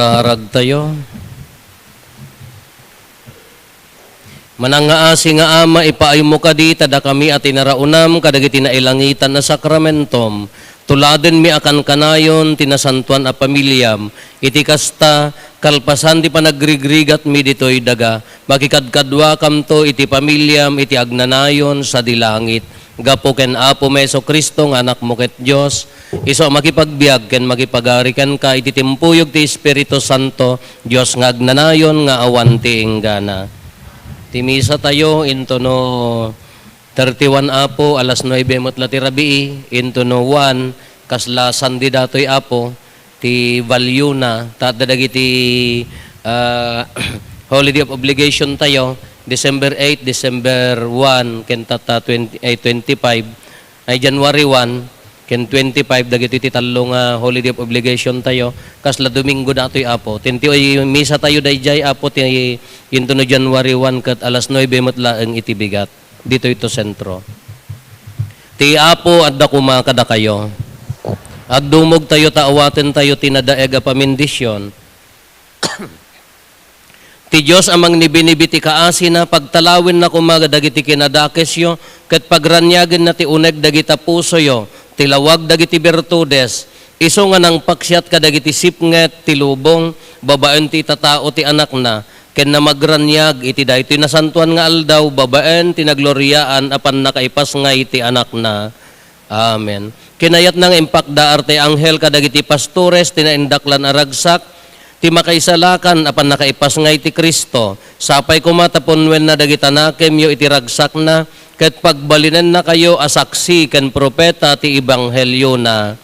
Aragtayo. Manangngaasi nga Ama, ipaaymo kadi ta dakami a tinaraonam kadagiti nailangitan a sakramentom. Tuladenmi a kankanayon ti nasantoan a pamiliam. Iti kasta, kalpasan ti panagrigrigatmi ditoy daga, makikadkaduakamto iti pamiliam iti agnanayon sadi langit. Gapu ken Apomi Jesu-Cristo nga Anakmo ket Dios, isu a makipagbiag ken makipagari kenka iti timpuyog ti Espiritu Santo, Dios nga agnanayon nga awan ti inggana. Ti misa tayo, intono thirty-one, Apo, alas nuebe met la ti rabii, intono one, kasla Sunday datoy, Apo, ti value na, ta adda dagiti, ah, holiday of obligation tayo, December eight, December one, ken tatta twenty, ay, twenty-five, ay, January one, ken twenty-five, dagiti ti tallo nga holiday of obligation tayo. Kasla Domingo datoy, Apo. Tinti-, ay, misa tayo dayjay, Apo, ti, intono January one, ket alas nuebe met laeng iti bigat. Ditoy to sentro. Ti Apo adda koma kadakayo. Agdumog tayo ta awaten tayo ti nadaeg a pamindisyon. Ti Dios a mangnibinibi ti kaasina, pagtalawenna koma dagiti kinadakesyo, ket pagraniagenna ti uneg dagita pusoyo, ti lawag dagiti birtudes, isu nga nangpaksiat kadagiti sipnget ti lubong, babaen ti itatao ti Anakna, ken namagraniag iti daytoy nasantoan nga aldaw, babaen ti nagloriaan a pannakaipasngay ti Anakna. Amen. Kinayatna nga impakdaar ti anghel kadagiti pastores ti naindaklan a ragsak, ti makaisalakan a pannakaipasngay ti Cristo. Sapay koma ta punnoenna dagita nakemyo iti ragsakna, ket pagbalinennakayo a saksi ken propeta ti ebangheliona.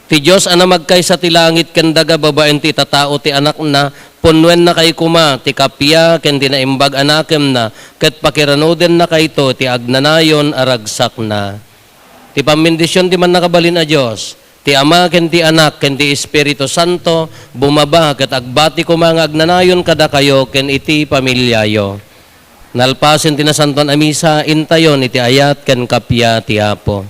Ti Dios a namagkaysa ti langit ken daga babaen ti itatao ti Anakna, punnoennakayo koma ti kappia ken ti naimbag a nakemna, ket pakiranudennakayto ti agnanayon a ragsakna. Ti pammindision ti Mannakabalin a Dios, ti Ama ken ti Anak ken ti Espiritu Santo, bumaba ket agbati koma nga agnanayon kadakayo ken iti familiayo. Nalpasen ti nasantoan a misa, intayon iti ayat ken kappia ti Apo.